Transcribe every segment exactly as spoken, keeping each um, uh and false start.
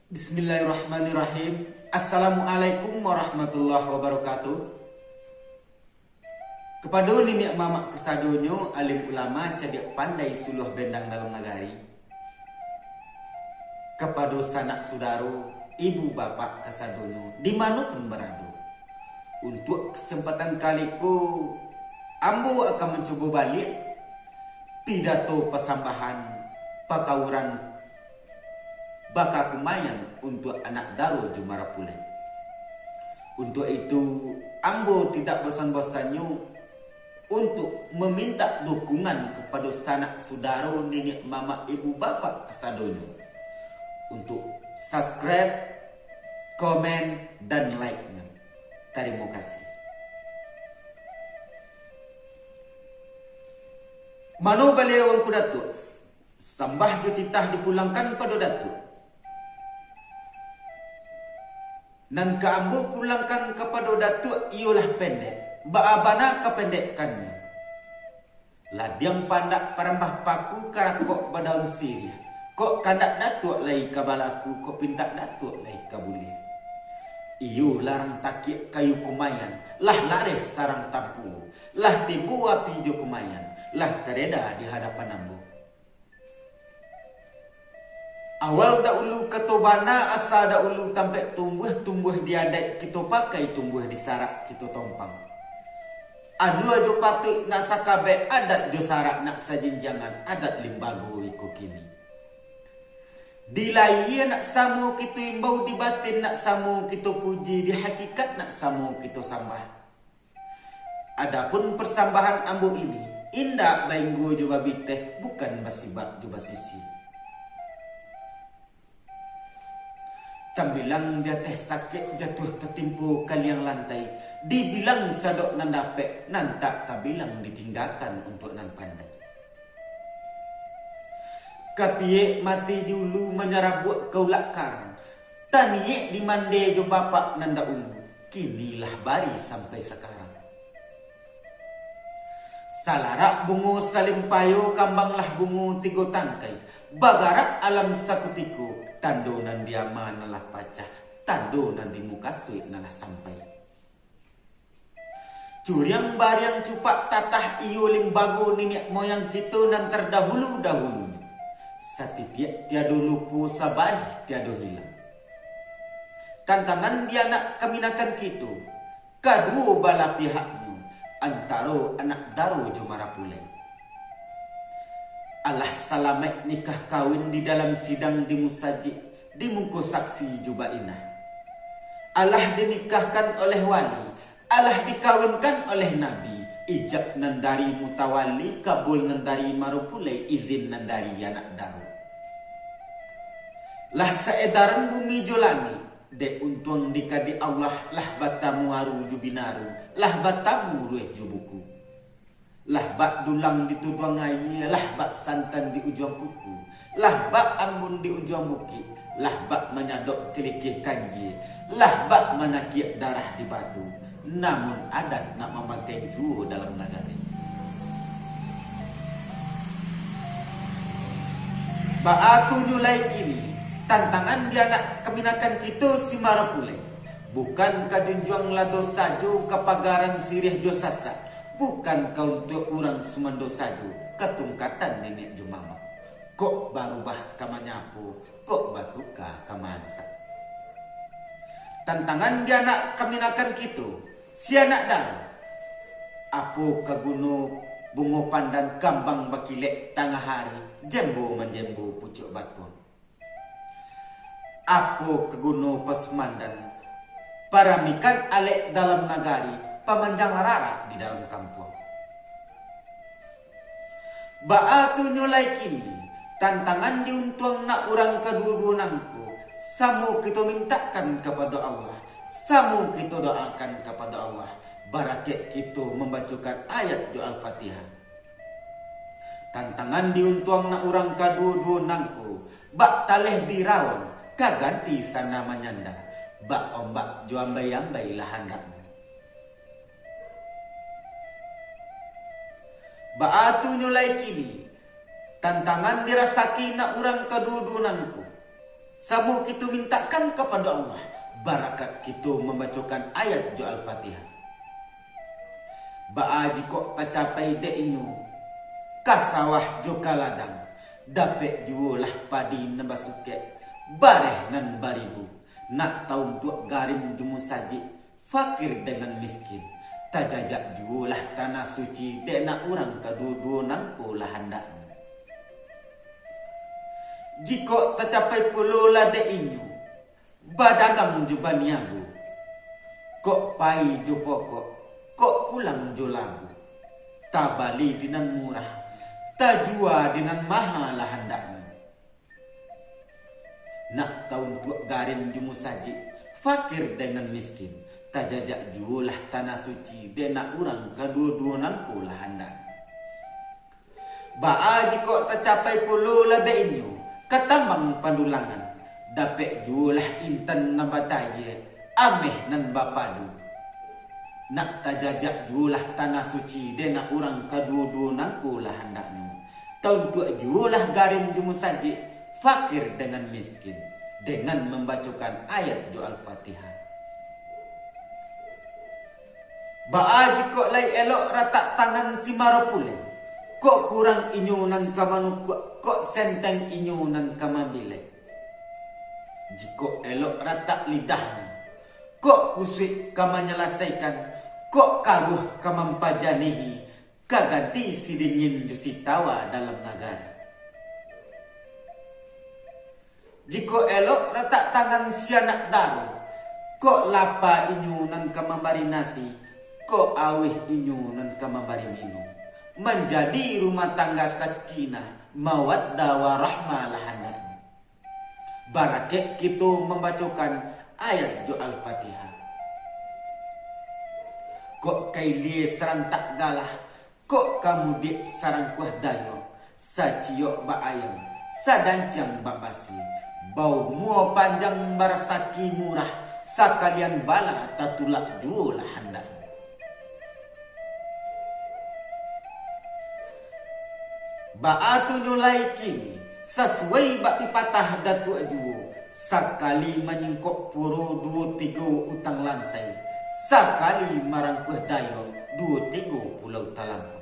Bismillahirrahmanirrahim. Assalamualaikum warahmatullahi wabarakatuh. Kapado niniak mamak kasadonyo, alim ulama, cadiak pandai, suluah bendang dalam nagari. Kapado sanak sudaro, ibu bapak kasadonyo, di mano pun barado. Untuak kasempatan kali ko, ambo akan mancubo baliak pidato pasambahan pakauran bakakumayan untuak anak daro jo marapulai. Untuak itu, ambo tidak bosan-bosannyo untuak mamintak dukungan kapado sanak sudaro, niniak mamak, ibu bapak kasadonyo, untuak subscribe, komen, dan like-nyo. Tarimo kasih. Mano baliau Angku Datuak? Sambah jo titah dipulangkan pado Datuak. Nan ka ambo pulangkan kapado Datuak iyolah pendek, baa bana kapendekkannyo. Ladiang pandak parambah paku, karakok badaun siriah. Kok kandak Datuak lai ka balaku, kok pintak Datuak lai ka buliah. Iyo larang takiak kayu kumayan, lah lareh sarang tampuo, lah tibo api jo kumayan, lah tareda di hadapan ambo. Awal daulu kato bana, asa daulu tampek tumbuah, tumbuah di adaik kito pakai, tumbuah di sarak kito tompang. Alua jo patuik nak sakabek, adat jo sarak nak sajinjangan, adat limbago iko kini. Di lahia nak samo kito imbau, di batin nak samo kito puji, di hakikat nak samo kito sambah. Adapun parsambahan ambo ini, indak bainggo jo babiteh, bukan basibak jo basisi. Tambilang di ateh sakek, jatuah tatimpo ka liang lantai, dibilang sadok nan dapek, nan tak tabilang ditinggakan untuak nan pandai. Kapiek mati di ulu, manyarabuak ka ulak karang, taniek dimande jo bapak nan daulu, kini lah bari sampai sakarang. Salarak bungo salimpayo, kambang lah bungo tigo tangkai, bagarak alam sakutiko, tando nan di ama nan lah pacah, tando nan di mukasuik nan lah sampai. Curiang bariang cupak tatah, iyo limbago niniak moyang kito nan tardahulu-dahulunyo. Satitiak tiado lupo, sabarih tiado hilang. Tantangan di anak kaminakan kito, kaduo balah pihaknyo, antaro anak daro jo marapulai. Alah salamaik nikah kawin di dalam sidang di musajik, di muko saksi jo bainah. Alah dinikahkan oleh wali, alah dikawinkan oleh Nabi, ijab nan dari mutawali, kabul nan dari marapulai, izin nan dari anak daro. Lah saedaran bumi jo langik, dek untuang dikadi Allah, lah batamu aru jo binaru, lah batamu rueh jo buku. Lah bak dulang di tuduang aia, lah bak santan di ujuang kuku, lah bak ambun di ujuang bukik, lah bak manyadok kalikih kanjia, lah bak manakiak darah di batu, namun adat nak mamakai juo dalam nagari. Baa tu nyo lai kini, tantangan di anak kaminakan kito si marapulai. Bukan ka junjuang lado sajo, ka pagaran siriah jo sasak, bukan ka untuak urang sumando sajo, ka tungkatan niniak jo mamak. Kok barubah ka manyapo, kok batuka ka maansak. Tantangan di anak kaminakan kito, si anak daro. Apo ka guno bungo pandan, kambang bakilek tangah ari, jembo manjembo pucuak batuang? Apo ka guno pasumandan, paramikan alek dalam nagari, pamanjang rarak di dalam kampuang? Baa tu nyo lai kini, tantangan di untuang nak urang kaduo-duo nangko, samo kito mintakkan kapado Allah, samo kito doakan kapado Allah, barakek kito mambacokan ayat jo Al-Fatihah. Tantangan di untuang nak urang kaduo-duo nangko, bak taleh di rawang, ka ganti sana manyanda, bak ombak jo ambai-ambai lah andaknyo. Baa tu nyo lai kini, tantangan dirasaki nak urang kaduo-duo nangko. Samo kito mintakan kapado Allah, barakat kito mambacokan ayat jo Al-Fatihah. Baa jikok tacapai dek inyo, ka sawah jo ka ladang, dapek juolah padi nan basukek, bareh nan baribu, nak tauntuak garin jo musajik, fakir dengan miskin, tajajak juolah tanah suci dek nak urang kaduo-duo nangko lah handaknyo. Jikok tacapai pulo lah dek inyo, badagang jo baniago, kok pai jo pokok, kok pulang jo labu, tabali di nan murah, tajua di nan maha lah handaknyo. Nak tauntuak garin jo musajik, fakir dengan miskin, tajajak juolah tanah suci dek nak urang kaduo-duo nangko lah handaknyo. Baa jikok tacapai pulo lah dek inyo, ka tambang pandulangan, dapek juolah intan nan batayie, ameh nan bapadu. Nak tajajak juolah tanah suci dek nak urang kaduo-duo nangko lah handaknyo. Tauntuak juolah garin jo musajik, fakir dengan miskin, dengan mambacokan ayat jo Al-Fatihah. Baa jikok lai elok ratak tangan si marapulai, kok kurang inyo nan ka manukuak, kok senteng inyo nan ka mambilek. Jikok elok ratak lidahnyo, kok kusuik ka manyalasaikan, kok karuah ka mampajanihi, ka ganti si dingin jo si tawa dalam nagari. Jikok elok ratak tangan si anak daro, kok lapa inyo nan ka mambari nasi, kok auih inyo nan ka mambari minum. Manjadi rumah tangga sakinah, mawaddah warahmah lah handaknyo. Barakek kito mambacokan ayat jo Al-Fatihah. Kok kailie sarantak galah, kok kamudiak sarangkuah dayuang, saciok bak ayam, sadanciang bak basi, baumua panjang barasaki murah, sakalian bala tatulak juo lah handak. Baa tu nyo lai kini, sasuai bak pipatah Datuak juo, sakali manyingkok puro duo tigo utang lansai, sakali marangkuah dayuang duo tigo pulau talampau.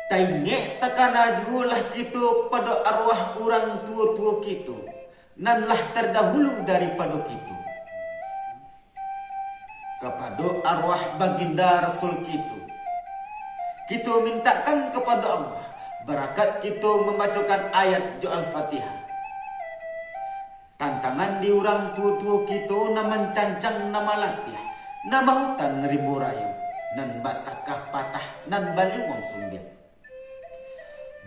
Taingek takana juo lah kito pado arwah urang tuo-tuo kito, nan lah tardahulu daripado kito. Kapado arwah baginda Rasul kito, kito mintakan kapado Allah, barakat kito mambacokan ayat jo Al-Fatihah. Tantangan di urang tuo-tuo kito nan mancancang, nan malatiah, nan bahutan rimbo rayo, nan basakah patah, nan balimuang sumbiang.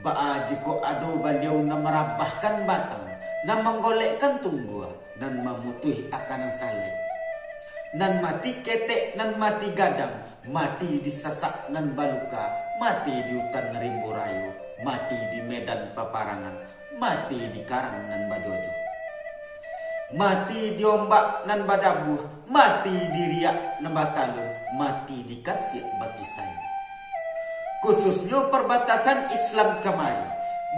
Baa jikok ado baliau nan marabahkan batang, nan manggolekkan tundua, nan mamutuih akanan salai, nan mati ketek, nan mati gadang, mati disasak nan baluka, mati di utan rimbo rayo, mati di medan paparangan, mati di karang nan bajojo, mati di ombak nan badabuah, mati di riak nan batalun, mati di kasiak bakisai. Khususnyo parbatasan Islam kamari,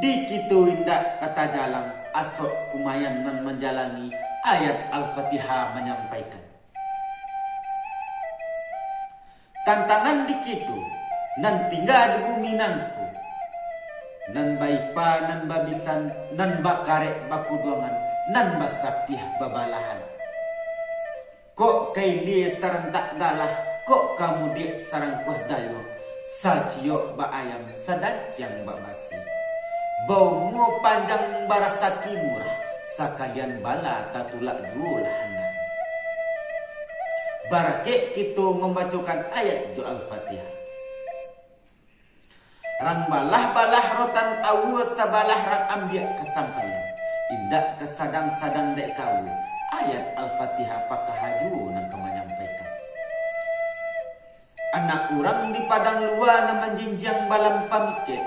di kito indak ka tajalang, asok kumayan nan manjalangi, ayat Al-Fatihah manyampaikan. Tantangan di kito, nan tingga di bumi nangko, nan baipa, nan babisan, nan bakarek bakuduangan, nan basapiah babalahan. Kok kailie sarantak galah, kok kamudiak sarangkuah dayuang, saciok bak ayam, sadanciang bak basi. Baumua panjang barasaki murah, sakalian bala tatulak juo lah handak. Barakek kito mambacokan ayat jo Al-Fatihah. Rang balah-balah rotan aua sabalah rang ambiak kasampaian. Indak kasadang-sadang dek kaua, ayat Al-Fatihah pakaha juo nan ka manyampaikan. Anak urang di padang lua nan manjinjiang balam pamikek,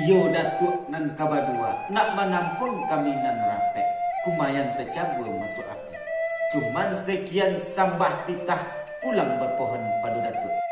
iyo Datuak nan kabadua, nak manampun kami nan rapek, kumayan tacabua masuak api. Cuman sekian sambah titah pulang bapohon pado Datuak.